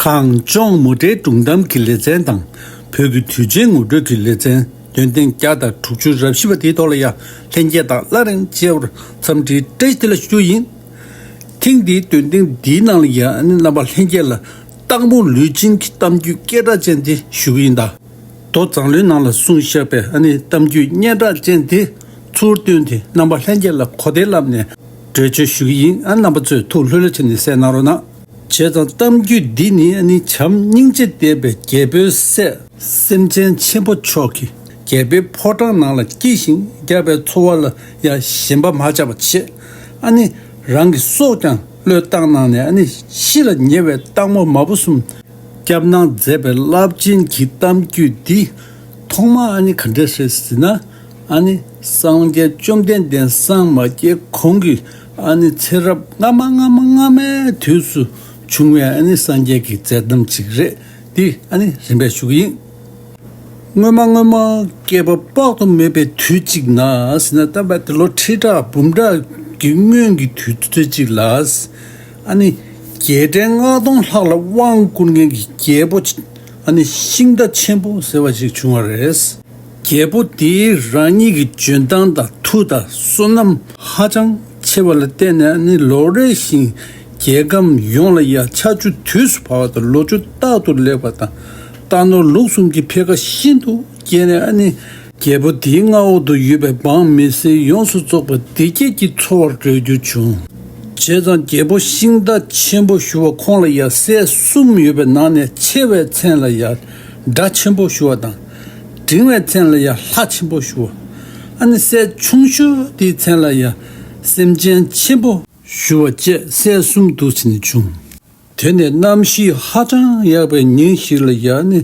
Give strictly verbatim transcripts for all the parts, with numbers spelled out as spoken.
གངས་ལྗོངས་མུ་འབྲེལ་སྒྲུང་གཏམ་གྱི་ལེ་ཚན་དང་། བོད་ཀྱི་དུས་ཆེན་ངོ་སྤྲོད་ཀྱི་ལེ་ཚན། འདོན་ཐེངས་བརྒྱ་དང་དྲུག་ཅུ་རེ་བཞི་པ་དེའི་ཐོག་ལ་ཡང་ལྷན་རྒྱས་དང་སླར་ཡང་མཇལ་བར་འཚམས་འདྲི་བཀྲ་ཤིས་བདེ་ལེགས་ཞུ་རྒྱུ་ཡིན། ཐེངས་འདིའི་འདོན་ཐེངས་འདིའི་ནང་ལ་ཡང་རྣམ་པ་ལྷན་རྒྱས་ལ་སྟག་མོ་ལུས་སྦྱིན་གྱི་གཏམ་རྒྱུད་སྐད་གྲགས་ཅན་དེ་ཞུ་གི་ཡིན་ད། མདོ་མཛངས་བླུན་ནང་ལ་གསུངས་བཞག་པའི་ཨ་ནི་གཏམ་རྒྱུད་སྙན་གྲགས་ཅན་དེ་ཚུར་བཏོན་ཏེ་རྣམ་པ་ལྷན་རྒྱས་ལ་གོ་བདེ་ལམ་ནས་འགྲེལ་བརྗོད་ཞུ་གི་ཡིན། ཨ་རྣམ་པ་ཚོས་ཐུགས་ལྷོད་ལྷོད་བྱས་ནས་གསན་གནང་རོགས་གནང་། བྱས་ཙང་གཏམ་རྒྱུད་འདི་ནི་ཨ་ནི་བྱམས་སྙིང་རྗེ་ལྡན་པའི་རྒྱལ་པོའི་སྲས་སེམས་ཅན་ཆེན་པོ་མཆོག་གིས་རྒྱལ་པོའི་ཕོ་བྲང་ནང་ལ་སྐྱེས་ཤིང་རྒྱལ་པོའི་འཚོ་བ་ལ་ཡང་ཞེན་པ་མ་ཆགས་པ་བྱས། ཨ་ནི་རང་གི་སྲོག་ཀྱང་བློས་བཏང་གནང་ནས་ཨ་ནི་ཤི་ལ་ཉེ་བའི་སྟག་མོ་མ་བུ་གསུམ་སྐྱབས་གནང་མཛད་པའི་རླབས་ཆེན་གྱི་གཏམ་རྒྱུད་འདི་ཐོག་མ་ཨ་ནི་ག་འདྲ་རེད་ཟེར་ན། ཨ་ནི་སངས་རྒྱས་བཅོམ་ལྡན་འདས་སངས་མ་རྒྱས་གོང་གི་ཨ་ནི་ཚེ་རབས་སྔ་མ་སྔ་མ་སྔ་མའི་དུས་སུ་བྱུང་བའི་ཨ་ནི་སངས་རྒྱས་ཀྱི་མཛད་རྣམ་ཅིག་རེད། འདི་ཨ་ནི་རིམ་པས་ཞུ་གི་ཡིན། སྔོན་མ་སྔོན་མ་བསྐལ་པ་དཔག་ཏུ་མེད་པའི་དུས་གཅིག་ན་ཟེར་ན། ད་བར་དུ་ལོ་ཁྲི་ཕྲག་འབུམ་ཕྲག་གི་སྔོན་གྱི་དུས་ཚོད་ཅིག་ལ། ཨ་ནི་རྒྱལ་ཕྲན་ལྔ་སྟོང་ལྷག་ལ་དབང་བསྐུར་མཁན་གྱི་རྒྱལ་པོ་ཅིག་ཨ་ནི་ཤིང་རྟ་ཆེན་པོ་ཟེར་བ་ཞིག་བྱུང་བ་རེད། རྒྱལ་པོ་དེས་རང་ཉིད་ཀྱི་འཇོན་ཐང་དང་མཐུ་དང་བསོད་ནམས་ཧ་ཅང་ཆེ་བ་ལ་བརྟེན་ནས་ཨ་ནི་ལོ་རེ་བཞིན་རྒྱལ་ཁམས་ཡོངས་ལ་ཡང་ཆར་ཆུ་དུས་སུ་བབས་པ་དང་ལོ་ཆུ་རྟག་ཏུ་ལེགས་པ་དང་རྟ་ནོར་ལུག་གསུམ་གྱི་འཕེལ་ཁ་ཤིན་ཏུ་རྒྱས་ནས། ཨ་ནི་རྒྱལ་པོ་དེའི་མངའ་འོག་ཏུ་ཡོད་པའི་འབངས་མི་སེར་ཡོངས་སུ་རྫོགས་པ་བདེ་སྐྱིད་ཀྱི་འཚོ་བར་འགྲོ་རྒྱུ་བྱུང་། བྱས་ཙང་རྒྱལ་པོ་ཤིང་རྟ་ཆེན་པོ་ཞུ་བ་ཁོང་ལ་ཡང་སྲས་གསུམ་ཡོད་པའི་ནང་ནས་ཆེ་བའི་མཚན་ལ་ཡང་སྒྲ་ཆེན་པོ་ཞུ་བ་དང་། འབྲིང་བའི་མཚན་ལ་ཡང་ལྷ་ཆེན་པོ་ཞུ་བ། ཨ་ནི་སྲས་ཆུང་ཤོས་དེའི་མཚན་ལ་ཡང་སེམས་ཅན་ཆེན་པོ་ཞུ་བ་བཅས་སྲས་གསུམ་འདུག་ཟེར་ནས་བྱུང་། དེ་ནས་གནམ་གཤིས་ཧ་ཅང་ཡག་པའི་ཉིན་ཞིག་ལ་ཡང་ནི་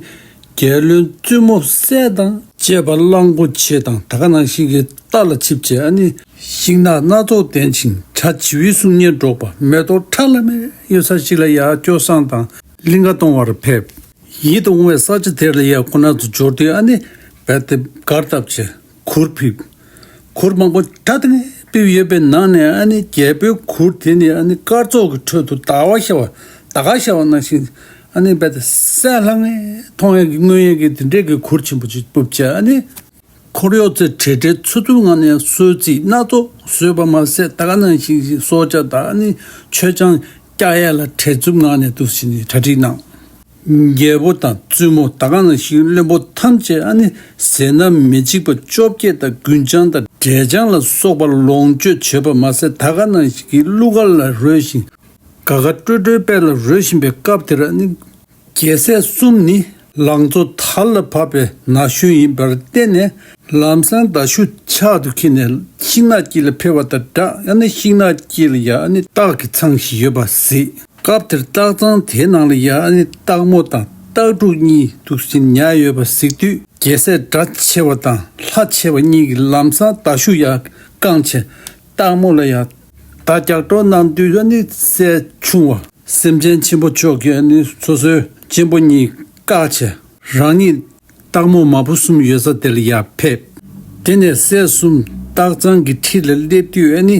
རྒྱལ་བློན་བཙུན་མོ་སྲས་དང་བཅས་པ་གླང་པོ་ཆེ་དང་ད་ག་ནང་བཞིན་གྱི་རྟ་ལ་ཆིབས་བྱས། ཨ་ནི་ཤིང་ནགས་སྣ་ཚོགས་ལྡན་ཞིང་གྲ་བྱི་བའི་གསུང་སྙན་སྒྲོག་པ་མེ་ཏོག་ཁྲ་ལམ་མེར་གཡོ་ས་ཞིག་ལ་ཡང་སྐྱོ་བསངས་དང་ལིང་ག་གཏོང་བར་ཕེབས། ཡིད་དུ་འོང་བའི་ས་ཆ་དེར་ལ་ཡང་ཁོ་རང་ཚོ་འབྱོར་དུས་ཨ་ནི་རྦད་དེ་སྒར་བཏབ་བྱས། གུར་ཕུབ། གུར་མང་པོ་གྲ་དང་ཕུབ་ཡོད་པའི་ནང་ནས་ཨ་ནི་རྒྱལ་པོའི་གུར་དེ་ནི་ཨ་ནི་སྐར་ཚོགས་ཀྱི་ཁྲོད་དུ་ཟླ་བ་ཤར་བ་ཟླ་ག་ཤར་བ་ནང་བཞིན་ཨ་ནི་རྦད་དེ་གསལ་ལྷང་ངེར་མཐོང་ཡག་གི་མངོན་ཡག་གི་དེ་འདྲས་ཀྱི་གུར་ཆེན་པོ་ཅིག་ཕུབ་བྱས། ཨ་ནི་འཁོར་གཡོག་ཚོས་བྲེལ་བྲེལ་འཚུབ་འཚུབ་ངང་ནས་གསོལ་ཚིགས་སྣ་ཚོགས་བཟོས་པ་མ་ཟད་ད་ག་ནང་བཞིན་སྲོག་ཆགས་དང་ཨ་ནི་མཆོད་ཆང་བཀྱག་ཡག་ལ་བྲེལ་འཚུབ་ངང་ནས་འདུག་ཟེར་ནས་གྲ་སྒྲིག་གནང་། རྒྱལ་པོ་དང་བཙུན་མོ་ད་ག་ནང་བཞིན་བློན་པོ་ཐམས་ཅད་ཨ་ནི་ཟས་སྣ་མི་འཇིགས་པ་བཅོ་བརྒྱད་དང་རྒུན་ཆང་དང་འབྲས་ཆང་ལ་སོགས་པ་ལོངས་སྤྱོད་བྱེད་པ་མ་ཟད་ད་ག་ནང་བཞིན་གྱི་གླུ་གར་ལ་རོལ་ཞིང་དགའ་དགའ་སྤྲོ་སྤྲོའི་དཔལ་ལ་རོལ་བཞིན་པའི་སྐབས་དེར། ཨ་ནི་རྒྱལ་སྲས་གསུམ་ནི་ལང་ཚོ་དར་ལ་བབས་པའི་ན་གཞོན་ཡིན་པར་བརྟེན་ནས་ལམ་སང་མདའ་གཞུ་ཕྱག་ཏུ་འཁྱེར་ནས་ཤིང་ནགས་དཀྱིལ་ལ་ཕེབས་པ་དང་སྦྲགས། ཨ་ནི་ཤིང་ནགས་དཀྱིལ་ལ་ཡང་ཨ་ནི་སྟག་གི་ཚང་ཞིག་ཡོད་པ་གཟིགས། སྐབས་དེར་སྟག་ཚང་དེའི་ནང་ལ་ཡང་ཨ་ནི་སྟག་མོ་དང་སྟག་ཕྲུག་གཉིས་འདུག་སེ་ཉལ་ཡོད་པ་གཟིགས་དུས་རྒྱལ་སྲས་སྒྲ་ཆེ་བ་དང་ལྷ་ཆེ་བ་གཉིས་ཀྱིས་ལམ་སང་མདའ་གཞུ་ཡང་བཀང་བྱས། སྟག་མོ་ལ་ཡང་མདའ་རྒྱག་གྲབས་གནང་དུས་ཨ་ནི་སྲས་ཆུང་བ་སེམས་ཅན་ཆེན་པོ་མཆོག་གིས་ཨ་ནི་སོ་སོའི་གཅེན་པོ་གཉིས་བཀག་བྱས། རང་ཉིད་སྟག་མོ་མ་བུ་གསུམ་ཡོད་ས་དེ་ལ་ཡར་ཕེབས། དེ་ནས་སྲས་གསུམ་སྟག་ཚང་གི་འཁྲིས་ལ་སླེབས་དུས་ཨ་ནི་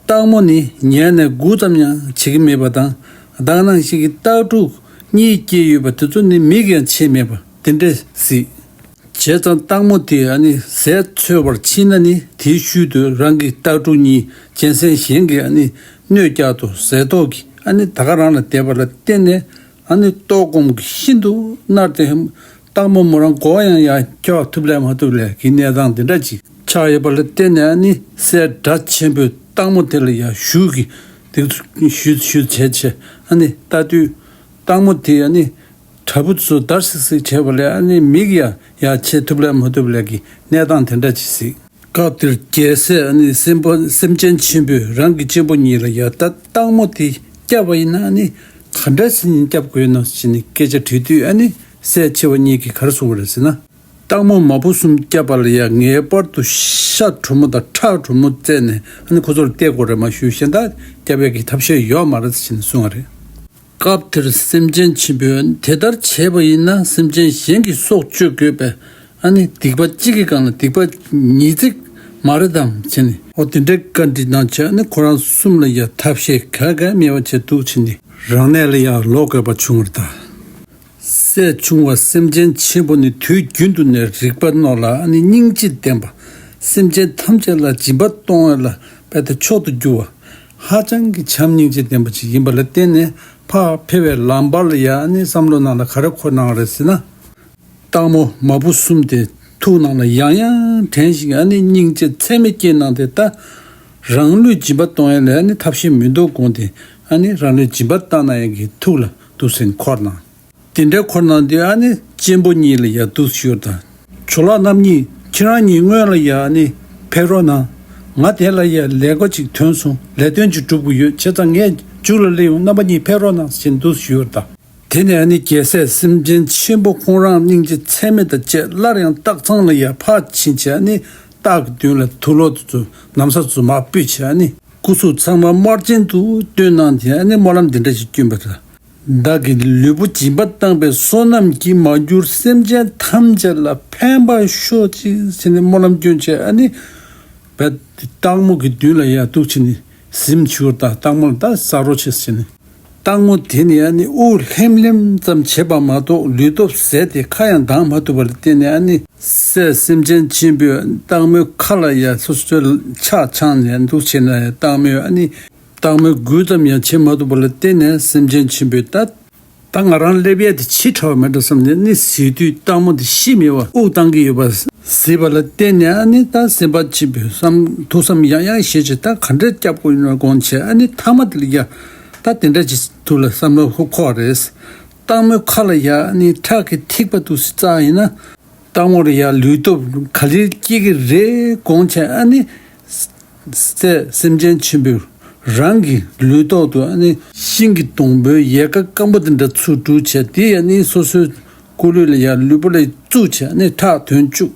སྟག་མོ་ནི་ཉལ་ནས་སྒུག་ཙམ་ཡང་བྱེད་ཀྱི་མེད་པ་དང་། ད་ག་ནང་བཞིན་གྱི་སྟག་ཕྲུག་གཉིས་སྐྱེས་ཡོད་པ་དེ་ཚོ་ནི་མིག་ཡང་ཕྱེ་མེད་པ་དེ་འདྲས་གཟིགས། བྱས་ཙང་སྟག་མོ་དེས་ཨ་ནི་ཟས་འཚོལ་བར་ཕྱིན་ན་ནི་དེའི་ཤུལ་དུ་རང་གི་སྟག་ཕྲུག་གཉིས་གཅན་གཟན་གཞན་གྱིས་ཨ་ནི་གནོད་བསྐྱལ་དུ་ཟས་ཏོག་གིས་ཨ་ནི་ད་ག་རང་ལ་བསྡད་པ་ལ་བརྟེན་ནས། ཨ་ནི་ལྟོགས་སྐོམ་གྱིས་ཤིན་ཏུ་མནར་ཏེ། སྟག་མོ་མོ་རང་མགོ་ཡང་ཡང་འཁྱོག་ཐུབ་ལས་མ་ཐུབ་ལས་ཀྱི་གནས་སྟངས་འདི་འདྲ་ཅིག་ཆགས་ཡོད་པ་ལ་བརྟེན་ནས། ཨ་ནི་སྲས་སྒྲ་ཆེན་པོས་སྟག་མོ་དེ་ལ་ཡང་གཞུ་གི་དེ་གཞུ་གཞུ་བྱས་བྱས། ཨ་ནི་ལྟ་དུས་སྟག་མོ་དེ་ཨ་ནི་བྲག་ཕུག་ཚོ་འདར་སིག་སིག་བྱས་པ་ལས་ཨ་ནི་མིག་ཡང་ཡང་ཕྱེ་ཐུབ་ལས་མ་ཐུབ་ལས་ཀྱི་གནས་སྟངས་དེ་འདྲ་ཅིག་གཟིགས། སྐབས་དེར་རྒྱལ་སྲས་ཨ་ནི་སེམས་དཔའ་སེམས་ཅན་ཆེན་པོས་རང་གི་གཅེན་པོ་གཉིས་ལ་ཡང་ད་སྟག་མོ་དེ་བསྐྱབས་པ་ཡིན་ན་ཨ་ནི་ག་འདྲ་སེ་ནས་བསྐྱབས་དགོས་ནོ་ཟེར་ནས་སྐད་ཆ་དྲིས་དུས། ཨ་ནི་སྲས་ཆེ་བ་གཉིས་ཀྱིས་ག་རེ་གསུངས་པ་རེད་ཟེར་ན། སྟག་མོ་མ་བུ་གསུམ་བསྐྱབས་པ་ལ་ཡང་ངེས་པར་དུ་ཤ་དྲོན་མོ་དང་ཁྲག་དྲོན་མོ་བཙལ་ནས་ཨ་ནི་ཁོ་ཚོར་སྟེར་དགོས་རེད། མ་གཞི་གཞན་དག་བསྐྱབ་ཡག་གི་ཐབས་ཤེས་ཡོད་མ་རེད་ཟེར་ནས་གསུངས་པ་རེད། སྐབས་དེར་སེམས་ཅན་ཆེན་པོས་དེ་ལྟར་བྱས་པ་ཡིན་ན་སེམས་ཅན་གཞན་གྱི་སྲོག་གཅོད་དགོས་པས། ཨ་ནི་སྡིག་པ་གཅིག་གི་སྒང་ལ་སྡིག་པ་ཉིས་བརྩེགས་མ་རེད་དམ་ཟེར་ནས། འོ་དེ་འདྲའི་བཀའ་འདྲི་གནང་བྱས། ཨ་ནི་ཁོ་རང་གསུམ་ལ་ཡང་ཐབས་ཤེས་ག་ག་མེད་པ་བྱས་འདུག་ཟེར་ནས། རང་གནས་ལ་ཡང་ལོག་དགོས་པ་བྱུང་བར་གདའ། སྲས་ཆུང་བ་སེམས་ཅན་ཆེན་པོ་ནི་དུས་རྒྱུན་དུ་ནས་རིག་པ་རྣོ་ལ་ཨ་ནི་སྙིང་རྗེ་ལྡན་པ། སེམས་ཅན་ཐམས་ཅད་ལ་སྦྱིན་པ་གཏོང་བ་ལ་དཔེ་དེ་མཆོག་ཏུ་གྱུར་བ། ཧ་ཅང་གི་བྱམས་སྙིང་རྗེ་ལྡན་པ་ཅིག་ཡིན་པ་ལ་བརྟེན་ནས་ཕར་ཕེབས་པའི་ལམ་བར་ལ་ཡང་ཨ་ནི་བསམ་བློ་ནང་ལ་ག་རེ་འཁོར་གནང་བ་རེད་ཟེར་ན། སྟག་མོ་མ་བུ་གསུམ་དེ་ཐུགས་ནང་ལ་ཡང་ཡང་དྲན་ཞིང་ཨ་ནི་སྙིང་རྗེ་ཚད་མེད་སྐྱེས་གནང་སྟེ། ད་རང་ལུས་སྦྱིན་པ་གཏོང་ཡ་ལ་ཨ་ནི་ཐབས་ཤེས་མི་འདུག་དགོངས་ཏེ། ཨ་ནི་རང་ལུས་སྦྱིན་པ་བཏང་གནང་ཡ་གི་ཐུགས་ལ་འདུག་སེ་འཁོར་གནང་། དེ་འདྲའི་འཁོར་གནང་དུས་ཨ་ནི་གཅེན་པོ་གཉིས་ལ་ཡང་འདུག་སེ་ཞུས་པར་གདའ། ཇོ་ལགས་རྣམ་གཉིས་ཁྱེད་རང་གཉིས་སྔོན་ལ་ཡང་ཨ་ནི་ཕེབས་རོགས་གནང་། ང་དེ་ལ་ཡང་ལས་འགོ་ཅིག་ཐོན་སོང་། ལས་དོན་ཅིག་སྒྲུབ་དགོས་ཡོད། བྱས་ཙང་ངས་མཇུག་ལ་སླེབས་ཡོང་། རྣམ་པ་གཉིས་ཕེབས་རོགས་གནང་ཟེར་འདུག་སེ་ཞུས་པར་གདའ། དེ་ནས་ཨ་ནི་རྒྱལ་སྲས་སེམས་ཅན་ཆེན་པོ་ཁོང་རང་སྙིང་རྗེ་ཚད་མེད་དང་བཅས་སླར་ཡང་སྟག་ཚང་ལ་ཡར་ཕར་ཕྱིན་བྱས། ཨ་ནི་སྟག་གི་མདུན་ལ་དུག་ལོག་དེ་ཚོ་ན་བཟའ་ཚོ་མར་ཕུད་བྱས། ཨ་ནི་སྐུ་གཟུགས་ཚང་མ་དམར་རྗེན་དུ་སྟོན་གནང་། དེ་ཨ་ནི་སྨོན་ལམ་འདི་འདྲ་ཞིག་བསྐྱོན་པ་དང་། བདག་གི་ལུས་པོ་སྦྱིན་པ་བཏང་བའི་བསོད་ནམས་ཀྱིས་མ་གྱུར་སེམས་ཅན་ཐམས་ཅད་ལ་ཕན་པར་ཤོག་ཅིག་ཟེར་ནས་སྨོན་ལམ་བསྐྱོན་བྱས། ཨ་ནི་བས་སྟག་མོ་གི་མདུན་ལ་ཡར་འདུག་བྱས་ནས་གཟིམས་ཞུས་པར་གདའ། སྟག་མོ་ལ་ད་ཟ་རོགས་བྱེད་ཟེར་ནས། སྟག་མོ་དེ་ནི་ཨ་ནི་དབུགས་ལྷེམ་ལྷེམ་ཙམ་བྱེད་པ་མ་གཏོགས་ལུས་སྟོབས་ཟད་དེ་ཁ་ཡང་གདངས་མ་ཐུབ་པ་ལ་བརྟེན་ནས། ཨ་ནི་སྲས་སེམས་ཅན་ཆེན་པོས་སྟག་མོའི་ཁ་ལ་ཡར་སོ་སོའི་ཕྱག་འཆང་ནས་འདུག་བྱས་ན་ཡང་། སྟག་མོས་ཨ་ནི་སྟག་མོས་འགུལ་ཙམ་ཡང་བྱེད་མ་ཐུབ་པ་ལ་བརྟེན་ནས་སེམས་ཅན་ཆེན་པོས་ད་ད་ང་རང་སླེབས་ཡས་དེ་ཕྱི་དྲགས་པ་མེད་འགྲོ་བསམ་ནས་ཨ་ནི་གཟིགས་དུས་སྟག་མོ་དེ་ཤི་མེད་པར་དབུགས་བཏང་གི་ཡོད་པ་གཟིགས་པ་ལ་བརྟེན་ནས། ཨ་ནི་ད་སེམས་དཔའ་ཆེན་པོས་བསམ་ཐུགས་བསམ་ཡང་ཡང་བཞེས་བྱས། ད་ག་འདྲས་སྐྱབས་དགོས་ཡིན་ན་དགོངས་བྱས། ཨ་ནི་མཐའ་མ་དེ་ལ་ཡ་ད་དེ་འདྲ་ཅིག་ཐུགས་ལ་བསམ་བློ་འཁོར་རེད། སྟག་མོའི་ཁ་ལ་ཡ་ཨ་ནི་ཁྲག་གི་ཐིགས་པ་འདུག་སེ་བཙལ་ཡིན་ན། སྟག་མོ་ལ་ཡ་ལུས་སྟོབས་ག་ལེར་སྐྱེ་གི་རེད་དགོངས་བྱས། ཨ་ནི་སྲས་སེམས་ཅན་ཆེན་པོས་རང་གི་ལུས་ཐོག་ཏུ་ཨ་ནི་ཤིང་གི་སྡོང་པོའི་ཡལ་ག་སྐམ་པོ་དེ་འདྲ་ཚུར་བསྒྲུགས་བྱས། དེ་ཨ་ནི་སོ་སོའི་སྐུ་ལུས་ལ་ཡ་ལུས་པོ་ལ་བཙུགས་བྱས། ཨ་ནི་ཁྲག་ཐོན་བཅུག་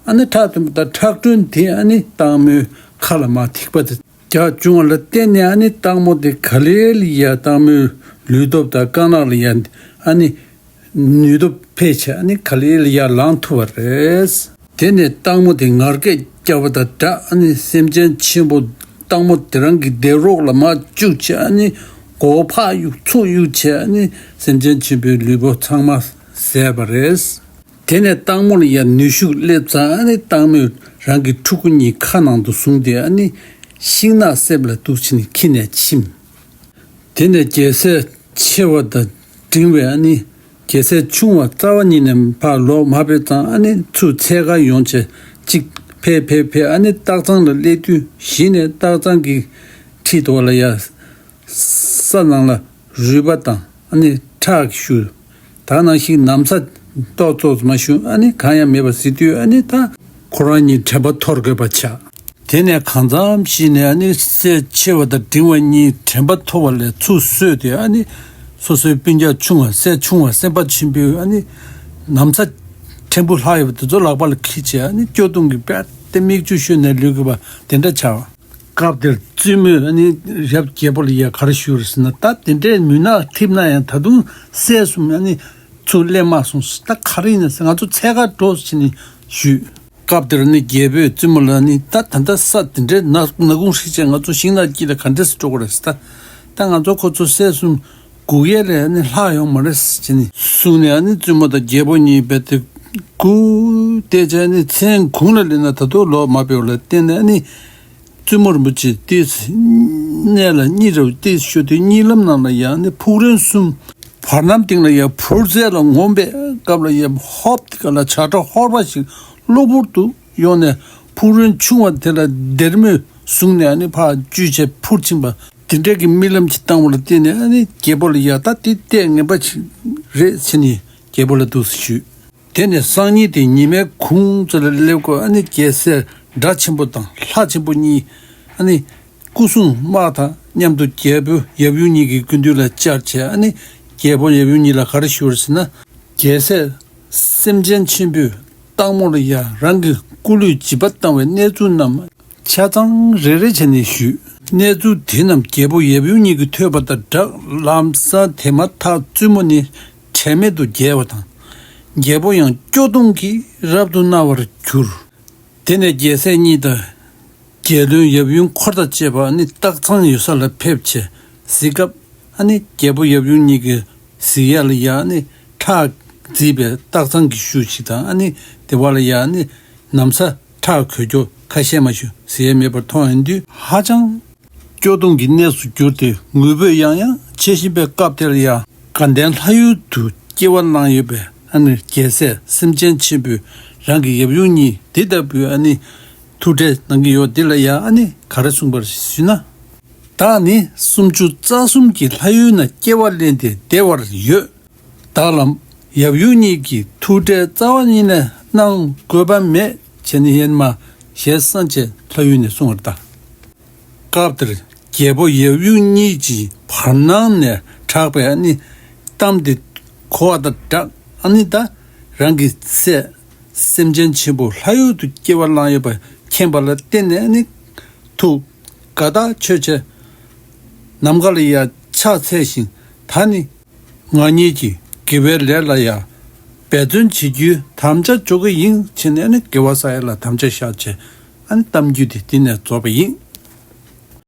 ཨ་ནི་ཁྲག་ཐོན་པ་དང་ཁྲག་དྲོན་དེ་ཨ་ནི་སྟག་མོའི་ཁ་ལ་མར་ཐིགས་པ་དེ་རྒྱག་བྱུང་བ་ལ་བརྟེན་ནས། ཨ་ནི་སྟག་མོ་དེ་ག་ལེར་ལ་ཡ་སྟག་མོའི་ལུས་སྟོབས་དང་རྐང་ལག་ལ་ཡ་ཨ་ནི་ནུས་སྟོབས་འཕེལ་བྱས། ཨ་ནི་ག་ལེར་ལ་ཡར་ལངས་ཐུབ་པ་རེད། དེ་ནས་སྟག་མོ་དེ་ངར་སྐད་བརྒྱབ་པ་དང་སྦྲགས། ཨ་ནི་སེམས་ཅན་ཆེན་པོ་སྟག་མོ་དེ་རང་གི་སྡེ་རོགས་ལ་མར་བཅུག་བྱས། ཨ་ནི་མགོ་བོ་ཕར་གཡུག་ཚུར་གཡུག་བྱས། ཨ་ནི་སེམས་ཅན་ཆེན་པོའི་ལུས་པོ་ཚང་མ་ཟད་པ་རེད། དེ་ནས་སྟག་མོ་ལ་ཡར་ནུས་ཤུགས་སླེབས་ཙང་། ཨ་ནི་སྟག་མོས་རང་གི་ཕྲུ་གུ་གཉིས་ཁ་ནང་དུ་བཟུང་སྟེ། ཨ་ནི་ཤིང་ནགས་གསེབ་ལ་འདུག་བྱས་ནས་ཁྱེར་ནས་ཕྱིན། དེ་ནས་རྒྱལ་སྲས་ཆེ་བ་དང་འབྲིང་བས། ཨ་ནི་རྒྱལ་སྲས་ཆུང་བ་རྩ་བ་ཉིད་ནས་ཕར་ལོག་མ་ཕེབས་ཙང་། ཨ་ནི་ཚུར་འཚོལ་ག་ཡོང་བྱས་གཅིག་ཕེབས་ཕེབས་ཕེབས། ཨ་ནི་སྟག་ཚང་ལ་སླེབས་དུས་གཞི་ནས་སྟག་ཚང་གི་ཁྲི་ཐོག་ལ་ཡ་ས་ནང་ལ་རུལ་པ་དང་ཨ་ནི་ཁྲག་གི་ཤུལ། ད་ནང་བཞིན་ན་བཟའ་ཏོག་ཙམ་མ་ཞུ་ཨ་ནི་གང་ཡང་མེད་པ་གཟིགས་དུས། ཨ་ནི་ད་ཁོ་རང་གཉིས་དྲན་པ་འཐོར་དགོས་པ་ཆགས། དེ་ནས་གང་འཚམ་ཞིག་ནས་ཨ་ནི་སྲས་ཆེ་བ་དང་འབྲིང་བ་གཉིས་དྲན་པ་འཐོར་བ་ལས་ཚུར་གསོས་ཏེ། ཨ་ནི་སོ་སོའི་སྤུན་ཀྱག་ཆུང་བ་སྲས་ཆུང་བ་སེམས་དཔའ་ཆེན་པོས་ཨ་ནི་ན་བཟའ་ཕྲན་བུ་ལྷག་ཡོད་པ་དེ་ཚོ་ལག་པ་ལ་འཁྱེར་བྱས། ཨ་ནི་སྐྱོ་གདུང་གིས་རྦད་དེ་མིག་ཆུ་ཤོར་ནས་ལུས་དགོས་པ་དེ་འདྲ་ཆགས། སྐབས་དེར་བཙུན་མོས་ཨ་ནི་རྒྱལ་པོ་ལ་ཡ་ག་རེ་ཞུས་རེད་ཟེར་ན། ད་དེ་འདྲའི་མུན་ནག་ཐིབས་ན་ཡང་ད་དུང་སྲས་གསུམ་ཨ་ནི་ཚུར་སླེབས་མ་སོང་། ད་ག་རེ་ཡིན་ན་ཟེར། ང་ཚོ་འཚོལ་ག་འགྲོ་ཟེར་ནས་ཞུས། སྐབས་དེར་ནི་རྒྱལ་པོས་བཙུན་མོ་ལ་ནི། ད་ད་ལྟ་ས་དེ་འདྲའི་ནག་ནག་ཁུང་ཧྲིལ་བྱས་ང་ཚོ་ཤིང་ནགས་དཀྱིལ་ལ་ག་འདྲས་སེ་འགྲོ་དགོས་རེད་ཟེར། ད་ད་ང་ཚོ་ཁོ་ཚོ་སྲས་གསུམ་སྒུག་ཡས་ལས་ནི་ལྷག་ཡོང་མ་རེད་ཟེར་ནས་གསུངས་ནས། ཨ་ནི་བཙུན་མོ་དང་རྒྱལ་པོ་གཉིས་རྦད་དེ་སྒུག་བསྡད་བྱས་ནི་མཚན་གུང་ལ་སླེབས་ན་ད་དུང་ལོག་མ་ཕེབས་པ་ལ་བརྟེན་ནས། ཨ་ནི་བཙུན་མོ་རིན་པོ་ཆེ་དེ་གནས་ལ་གཉིད་རེ་བ་དེ་ཤོར་དུས་གཉིད་ལམ་ནང་ལ་ཡང་ནི་ཕུག་རོན་གསུམ་བར་སྣང་སྟེང་ལ་ཡང་འཕུར་རྩལ་ལ་ངོམ་པའི་སྐབས་ལ་ཡང་ཧོབ་དེ་ག་ལ་བྱ་ཁྲ་ཧོར་པ་ཞིག་གློ་བུར་དུ་ཡོང་ནས་ཕུག་རོན་ཆུང་བ་དེ་ལ་སྡེར་མོས་བཟུང་ནས་ཨ་ནི་ཕར་འཇུས་བྱས་འཕུར་ཕྱིན་པ་དེ་འདྲ་གི་རྨི་ལམ་ཅིག་བཏང་བ་ལ་བརྟེན་ནས། ཨ་ནི་རྒྱལ་པོ་ལ་ཡ་ད་དེ་ལྟས་ངན་པ་ཅིག་རེད་ཟེར་ནས་རྒྱལ་པོ་ལ་འདུག་སེ་ཞུས། དེ་ནས་སང་ཉིན་དེ་ཉི་མའི་གུང་ཙམ་ལ་སླེབས་སྐབས། ཨ་ནི་རྒྱལ་སྲས་དགྲ་ཆེན་པོ་དང་ལྷ་ཆེན་པོ་གཉིས་ཨ་ནི་སྐུ་སྲུང་དམག་དང་མཉམ་དུ་རྒྱལ་པོ་ཡབ་ཡུམ་གཉིས་ཀྱི་སྐུ་མདུན་ལ་བཅར་བྱས། ཨ་ནི་རྒྱལ་པོ་ཡབ་ཡུམ་གཉིས་ལ་ག་རེ་ཞུ་བ་རེད་ཟེར་ན། རྒྱལ་སྲས་སེམས་ཅན་ཆེན་པོས་སྟག་མོ་ལ་ཡ་རང་གི་སྐུ་ལུས་བྱིས་པ་བཏང་བའི་གནས་ཚུལ་རྣམས་ཆ་ཚང་རེ་རེ་བྱས་ནས་ཞུས། གནས་ཚུལ་དེ་རྣམས་རྒྱལ་པོ་ཡབ་ཡུམ་གཉིས་ཀྱིས་ཐོས་པ་དང་སྦྲགས། ལམ་སང་དེ་མ་ཐག་བཙུན་མོ་ནི་དྲན་མེད་དུ་བརྒྱལ་བ་དང་། རྒྱལ་པོ་ཡང་སྐྱོ་གདུང་གིས་རབ་ཏུ་མནར་བར་གྱུར། དེ་ནས་རྒྱལ་སྲས་གཉིས་དང་རྒྱལ་བློན་ཡབ་ཡུམ་འཁོར་དང་བཅས་པ་ནི་སྟག་ཚང་ཡོད་ས་ལ་ཕེབས་བྱས་གཟིགས་སྐབས། ཨ་ནི་རྒྱལ་པོ་ཡབ་ཡུམ་གཉིས་ཀྱི་གཟིགས་ཡ་ལ་ཡ་ཨ་ནི་ཁྲག་བརྫིས་པའི་སྟག་ཚང་གི་ཤུལ་ཞིག་དང་། ཨ་ནི་དེ་བ་ལ་ཡ་ཨ་ནི་ན་བཟའ་ཁྲག་གོས་ཀྱོག་ཁ་ཤས་མ་ཞིག་གཟིགས་ཡ་མེད་པར་མཐོང་ཡོང་དུས། ཧ་ཅང་སྐྱོ་གདུང་གི་གནས་སུ་གྱུར་ཏེ་ངུ་འབོད་ཡང་ཡང་བྱེད་བཞིན་པའི་སྐབས་དེ་ལ་ཡ། དགའ་ལྡན་ལྷ་ཡུལ་དུ་སྐྱེ་བ་བླངས་ཡོད་པའི་ཨ་ནི་རྒྱལ་སྲས་སེམས་ཅན་ཆེན་པོས་རང་གི་ཡབ་ཡུམ་གཉིས་འདི་ལྟ་བུའི་ཨ་ནི་ཐུགས་ཁྲལ་གནང་གི་ཡོད་འདི་ལ་ཡ་ཨ་ནི་ག་རེ་གསུངས་པ་རེད་ཞུས་ན། བདག་ནི་སུམ་ཅུ་རྩ་གསུམ་གྱི་ལྷ་ཡུལ་ན་སྐྱེ་བ་ལེན་ཏེ་བདེ་བར་ཡོད། བདག་ལ་ཡབ་ཡུམ་གཉིས་ཀྱི་ཐུགས་ཁྲལ་རྩ་བ་ཉིད་ནས་གནང་དགོས་པ་མེད་བྱས་ནས་ཡིན་མ་ཞེས་སངས་རྒྱས་ལྷ་ཡུལ་ནས་གསུངས་པར་གདའ། སྐབས་དེར་རྒྱལ་པོ་ཡབ་ཡུམ་གཉིས་ཀྱི་བར་སྣང་ནས་གྲགས་པའི་ཨ་ནི་གཏམ་དེ་གོ་བ་དང་སྦྲགས། ཨ་ནི་ད་རང་གི་སྲས་སེམས་ཅན་ཆེན་པོ་ལྷ་ཡུལ་དུ་སྐྱེ་བ་བླངས་ཡོད་པ་མཁྱེན་པ་ལ་བརྟེན་ནས་ཨ་ནི་ཐུགས་དགའ་ཐག་ཆོད་བྱས། ནམ་མཁའ་ལ་ཡ་ཕྱག་འཚལ་ཞིང་། ད་ནི་ང་གཉིས་ཀྱིས་དགེ་བའི་ལས་ལ་ཡ་འབད་བརྩོན་བྱེད་རྒྱུའི་དམ་བཅའ་འཇོག་གི་ཡིན་བྱས་ནས་ཨ་ནི་དགེ་བ་བསགས་ཡ་ལ་དམ་བཅའ་བཞག་བྱས། ཨ་ནི་གཏམ་རྒྱུད་དེ་འདི་ནས་རྫོགས་པ་ཡིན།